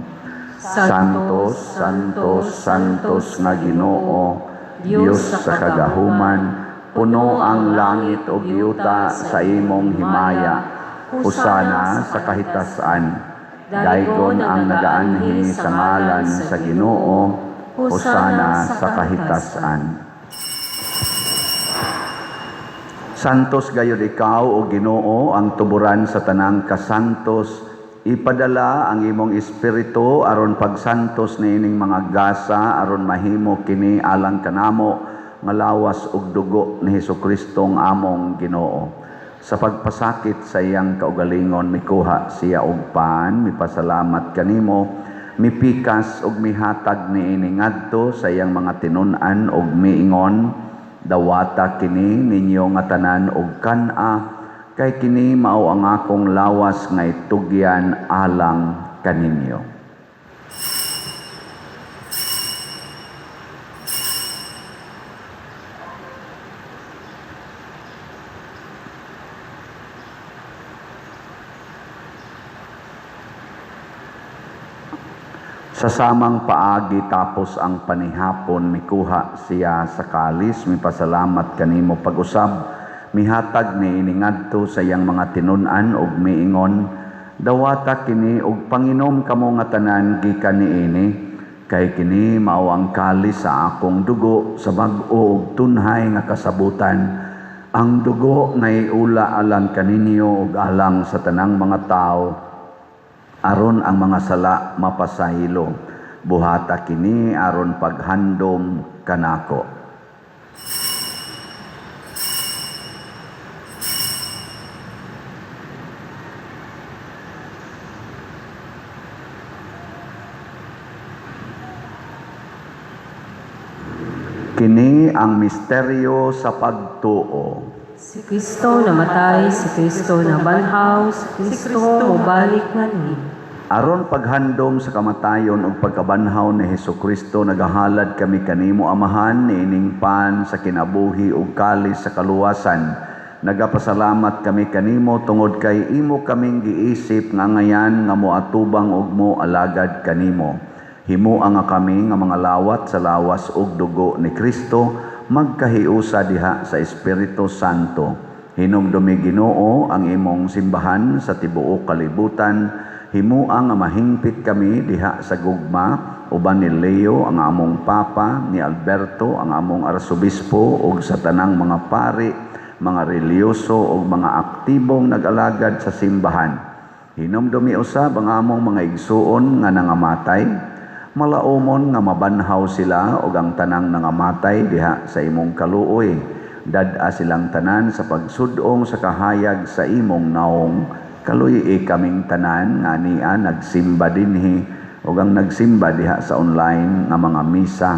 Santos, Santos, Santos nga Ginoo, Dios sa kagahuman, puno ang langit ug yuta sa imong himaya. Hosana sa kahitasan. Daygon ang nagaanhi sa ngalan sa Ginoo. Hosana sa kahitasan. Santos gayud ikaw, o Ginoo, ang tuburan sa tanang kasantos. Ipadala ang imong espiritu aron pagsantos niining mga gasa aron mahimo kini alang kanamo nga lawas ug dugo ni Hesukristo ang among Ginoo. Sa pagpasakit sa iyang kaugalingon, mikuha siya og pan, mipasalamat kanimo, mipikas ug mihatag niini ngadto sa iyang mga tinun-an ug miingon: "Dawata kini ninyo nga tanan og kan-a, kay kini mao ang akong lawas nga itugyan alang kaninyo." Sa samang paagi, tapos ang panihapon, mikuha siya sa kalis, mipasalamat kanimo pag-usab, mihatag niini ngadto sa iyang mga tinun-an ug miingon: "Dawata kini ug panginom kamo nga tanan gikan niini, kay kini mao ang kalis sa akong dugo sa bag-o ug tunhay nga kasabutan, ang dugo nga iula alang kaninyo ug alang sa tanang mga tawo aron ang mga sala mapasaylo. Buhata kini aron paghandom kanako." Kini ang misteryo sa pagtuo. Si Kristo namatay, si Kristo nabanhaw, si Kristo mobalik nganhi. Aron paghandom sa kamatayon ug pagkabanhaw ni Hesukristo, nagahalad kami kanimo, Amahan, niining pan sa kinabuhi ug kalis sa kaluwasan. Nagapasalamat kami kanimo tungod kay imo kaming giisip nga ngayan nga moatubang ug moalagad kanimo. Himoa nga kami nga mga lawat sa lawas ug dugo ni Kristo magkahiusa diha sa Espiritu Santo. Hinumdumi, Ginoo, ang imong simbahan sa tibuok kalibutan. Himoa nga mahingpit kami diha sa gugma uban ni Leo ang among Papa, ni Alberto ang among Arsobispo ug sa tanang mga pari, mga relihiyoso ug mga aktibong nag-alagad sa simbahan. Hinumdumi usab ang among mga igsuon nga nangamatay, malaumon nga mabanhaw sila ug ang tanang nangamatay diha sa imong kaluoy. Dad-a silang tanan sa pagsudong sa kahayag sa imong naong. Kaluy-i kaming tanan nga ania nagsimba dinhi ug ang nagsimba diha sa online nga mga misa.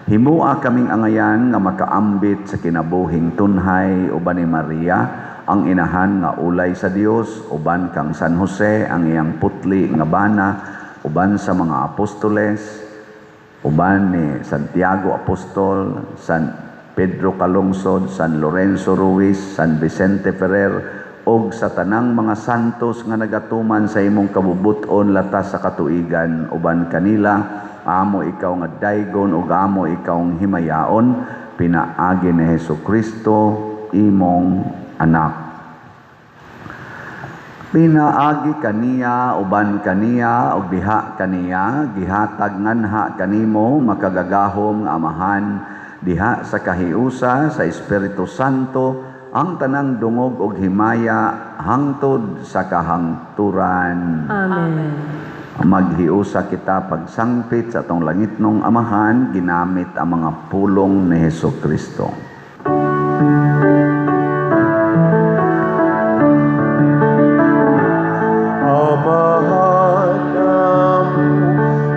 Himoa kaming angayan nga makaambit sa kinabuhing tunhay uban ni Maria ang inahan nga ulay sa Dios, uban kang San Jose ang iyang putli nga bana, uban sa mga apostoles, uban ni Santiago Apostol, San Pedro Calungsod, San Lorenzo Ruiz, San Vicente Ferrer, og sa tanang mga santos nga nagatuman sa imong kabubuton latas sa katuigan. Uban kanila amo ikaw nga daygon ug amo ikaw himayaon pinaagi ni Hesukristo imong anak. Pinaagi kaniya, uban kaniya, ug diha kaniya, gihatag nganha kanimo, makagagahom nga Amahan, Diha sa kahiusa sa Espiritu Santo, ang tanang dungog ug himaya hangtod sa kahangturan. Amen. Maghiusa kita pagsangpit sa atong langitnong Amahan, ginamit ang mga pulong ni Heso Kristo. Amahan namo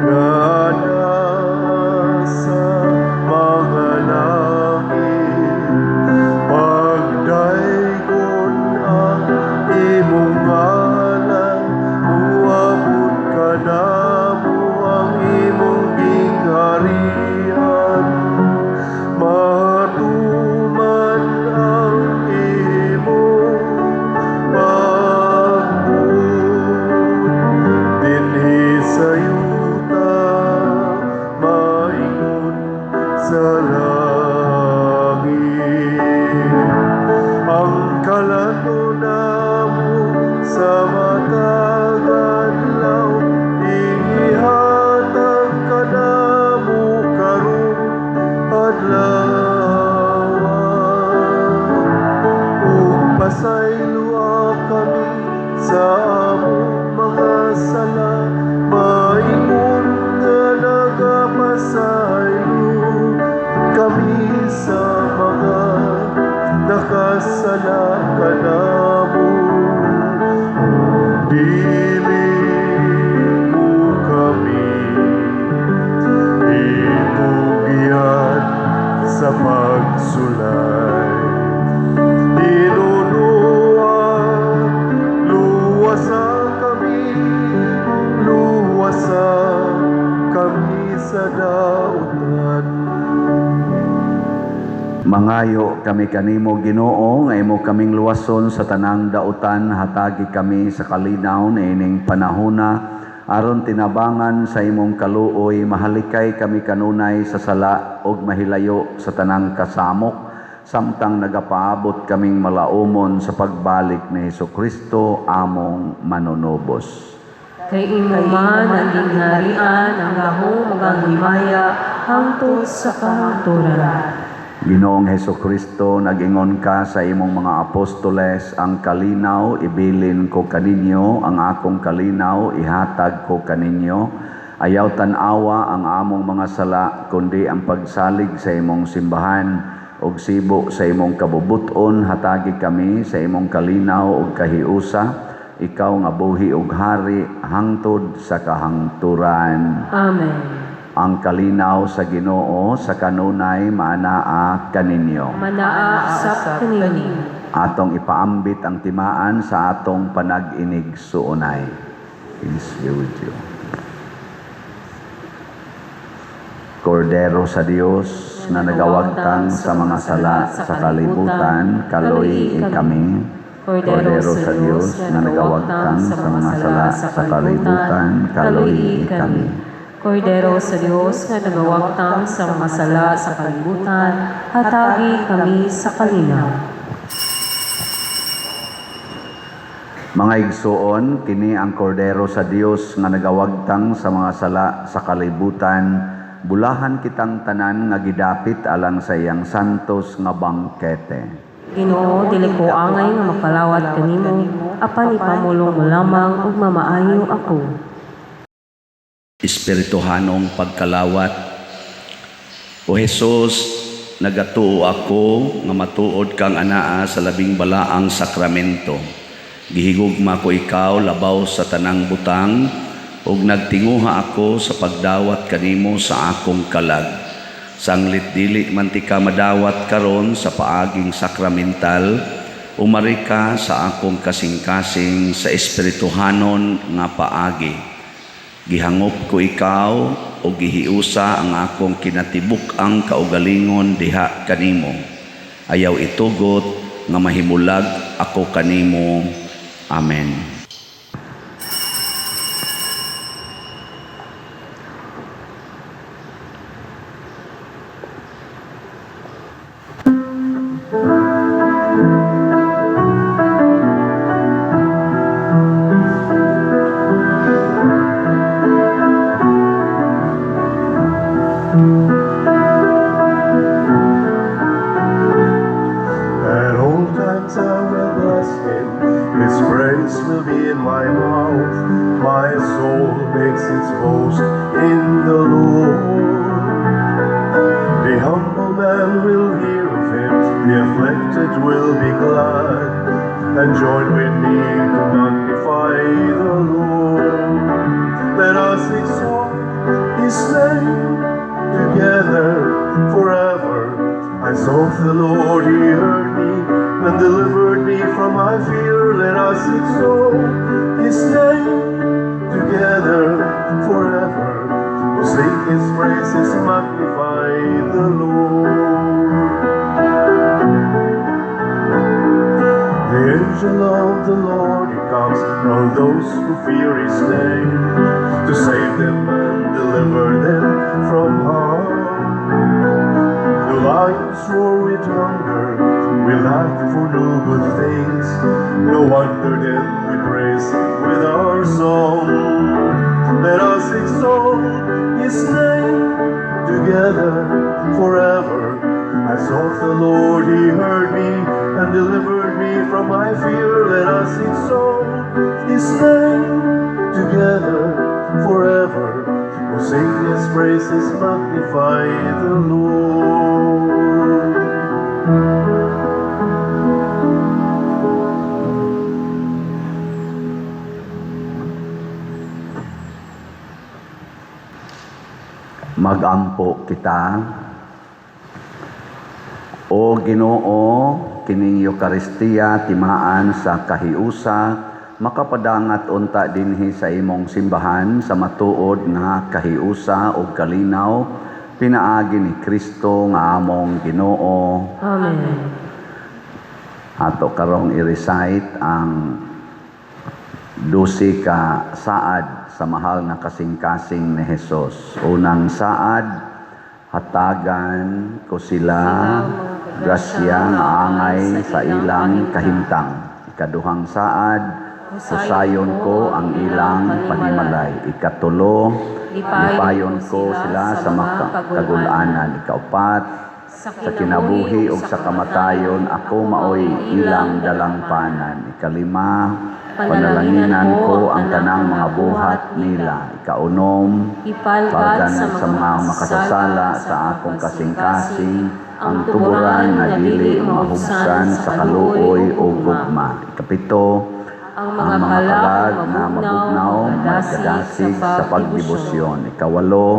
nga nasa mga langit, pagdaygon ang imong ngalan, muabot kanamo ang imong gingharian, matuman ang imong pagbuot dinhi sa yuta maingon sa langit. Ang kalato namo sa matag adlaw, ihatag kanamo karong adlaw, ug pasayloa kami sa among mga sala, maingon nga nagapasaylo kami sa mga nakasala kanamo. Dili mo kami itugyan sa pagsulay. Hinunoa, luwasa kami, luwasa kami sa dautan. Mangayo kami kanimo, Ginoo, nga imo kaming luwason sa tanang dautan. Hatagi kami sa kalinaw niining panahona aron tinabangan sa imong kaluoy, mahalikay kami kanunay sa sala ug mahilayo sa tanang kasamok samtang nagapaabot kaming malaumon sa pagbalik ni Hesus Kristo among manunubos. Kay imo man ang gingharian, ang gahom ug ang himaya hangtod sa kahangturan. Ginoong Heso Kristo, nag-ingon ka sa imong mga apostoles, "Ang kalinaw ibilin ko kaninyo, ang akong kalinaw ihatag ko kaninyo." Ayaw tan-awa ang among mga sala, kundi ang pagsalig sa imong simbahan ug sibo sa imong kabubuton, hatagi kami sa imong kalinaw ug kahiusa, ikaw nga buhi ug hari hangtod sa kahangturan. Amen. Ang kalinaw sa Ginoo sa kanunay maanaa kaninyo. Manaa usab kaninyo. Atong ipaambit ang timaan sa atong panag-inigsuonay. Peace be with you. Kordero sa Dios na nagawagtang sa mga sala sa kalibutan, kaluy kami. Kordero sa Dios na nagawagtang sa mga sala sa kalibutan, kaluy kami. Kordero sa Dios nga nagawagtang sa mga sala sa kalibutan, hatagi kami sa kalinaw. Mga igsuon, kini ang Kordero sa Dios nga nagawagtang sa mga sala sa kalibutan. Bulahan kitang tanan nga gidapit alang sa iyang santos nga bangkete. Ginoo, dili ko angay nga makalawat kanimo, apan ipamulong mo lamang ug mamaayo ako. Espirituhanong pagkalawat. O Jesus, nagatuo ako nga matuod kang anaa sa labing balaang sakramento. Gihigugma ko ikaw labaw sa tanang butang ug nagtinguha ako sa pagdawat kanimo sa akong kalag. Sanglit dili man tika madawat karon sa paaging sakramental, umari ka sa akong kasing-kasing sa espirituhanon nga paagi. Gihangop ko ikaw o gihiusa ang akong kinatibuk-ang kaugalingon diha kanimo. Ayaw itugot nga mahimulag ako kanimo. Amen. praise will be in my mouth. My soul makes its boast in the Lord. The humble man will hear of him, the afflicted will be glad, and join with me to magnify the Lord. Let us exalt his name together forever. I sought the Lord, he heard me and delivered me from my fear. Let us exalt his name together forever. Oh, sing his praises, magnify the Lord. The angel of the Lord, he comes round those who fear his name, to save them and deliver them from harm. The lions roar with hunger, we lack for no good things. No wonder then we praise with our song. Let us exalt his name together forever. I sought the Lord, he heard me and delivered me from my fear. Let us exalt his name together forever. Oh, sing his praises, magnify the Lord. Magampo kita. O Ginoo, kining Eukaristiya timaan sa kahiusa, makapadangat unta dinhi sa imong simbahan sa matuod nga kahiusa ug kalinaw, pinaagi ni Kristo nga among Ginoo. Amen. Ato karong i-recite ang 12 ka saad sa mahal nga kasing-kasing ni Jesus. Unang saad, hatagan ko sila grasya nga angay sa ilang kahimtang. Ikaduhang saad, husayon ko ang ilang panimalay. Ikatulo, lipayon ko sila sa mga kagul-anan. Ikaupat, sa kinabuhi ug sa kamatayon, ako maoy ilang dalangpanan. Ikalima, panalanginan ko ang tanang mga buhat nila. Ikaunom, Ipalgan palgan sa mga makasasala sa akong kasing-kasing ang tuburan nga dili mahubsan sa kaluoy o gugma. Ikapito, ang ang mga mga kalag kalag na mabugnaw magadasig sa pagdebosyon. Ikawalo,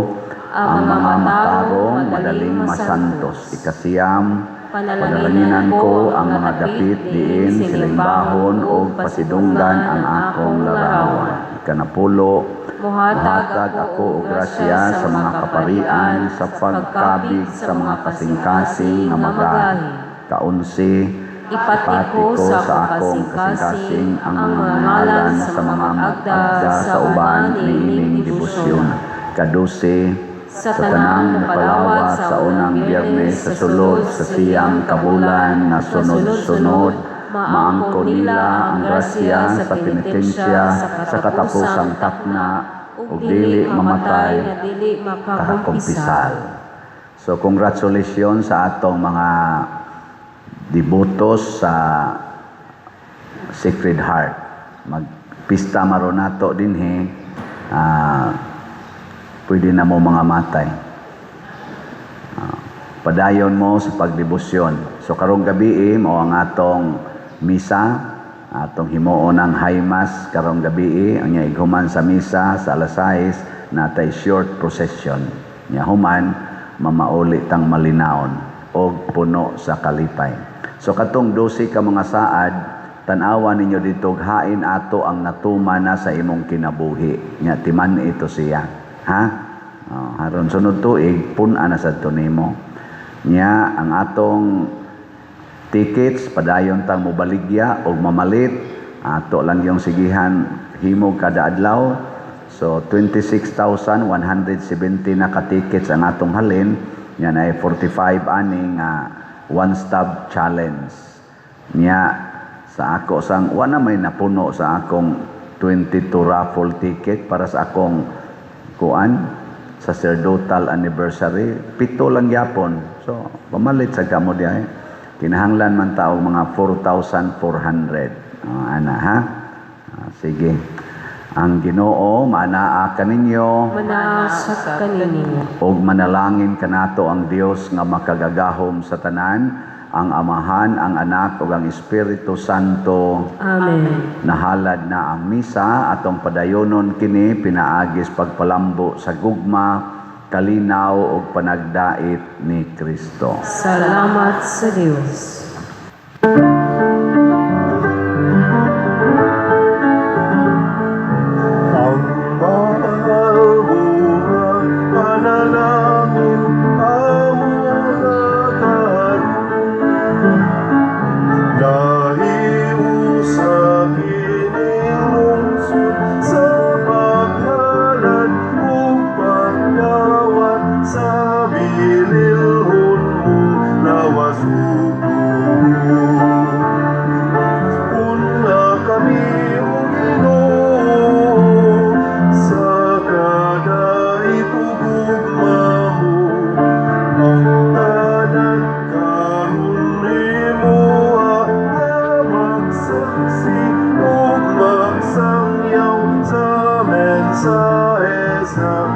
ang mga matarong madaling masantos. Ikasiyam, panalanginan ko ang mga dapit diin silimbahon og pasidunggan ang akong larawan. Ikanapulo, muhatag ako og grasya sa mga kaparian sa pagkabig sa mga kasing-kasing nga magahi. Kaunsi, Ipati ko sa akong kasing-kasing ang mga ngalan sa mga mag-agda sa uban niining debosyon. Kadose, sa sa tanang mopalawat sa unang Biyernes sa sulod sa 9 ka bulan nga sunod-sunod, maangkon nila ang grasya sa penitensya sa katapusang takna ug dili mamatay nga dili makakumpisal. Kakumpisal. So congratulations sa atong mga debotos sa Sacred Heart. Magpista maron nato dinhi, pwede na mo mga matay. Padayon mo sa pagdebosyon. So karong gabi mao ang atong misa, atong himuon ang high mass karong gabi, unya ighuman sa misa sa alas 6 natay short procession. Nya human mamauli tang malinawon og puno sa kalipay. So katong 12 ka mga saad, tan-awa ninyo dito hain ato ang natuman na sa imong kinabuhi. Nya timan ito siya. Ha? Oh, aron sunod tuig pun-a na sad to nimo. Nya ang atong tickets padayon tang mobaligya og mamalit, ato lang yung sigihan himog kada adlaw. So 26,170 na ka tickets ang atong halin. Nya ay 45 ani nga one stop challenge. Nya sa ako sang wa na may napuno sa akong 22 raffle ticket para sa akong kuan sacerdotal anniversary, 7 lang yapon. So pamalit sa kamo diay. Kinahanglan man taog mga 4,400. Oh, ana ha. Ah, sige. Ang Ginoo maanaa kaninyo. Manaa sa kaninyo. Ug manalangin kanato ang Dios nga makagagahom sa tanan, ang Amahan, ang Anak ug ang Espiritu Santo. Amen. Nahalad na ang misa, atong padayonon kini pinaagis pagpalambo sa gugma, kalinaw ug panagdait ni Kristo. Salamat sa Dios. Ang mahal mo nga panalangin amo na karon, Nahiusa kining lungsod sa paghalad ug pagdawat sa bililhon mong lawas ug dugo. Una kami, O Ginoo, sa kadait ug gugma mo. Ang tanan karon nimo nga magsaksi ug magsangyaw sa mensahe sa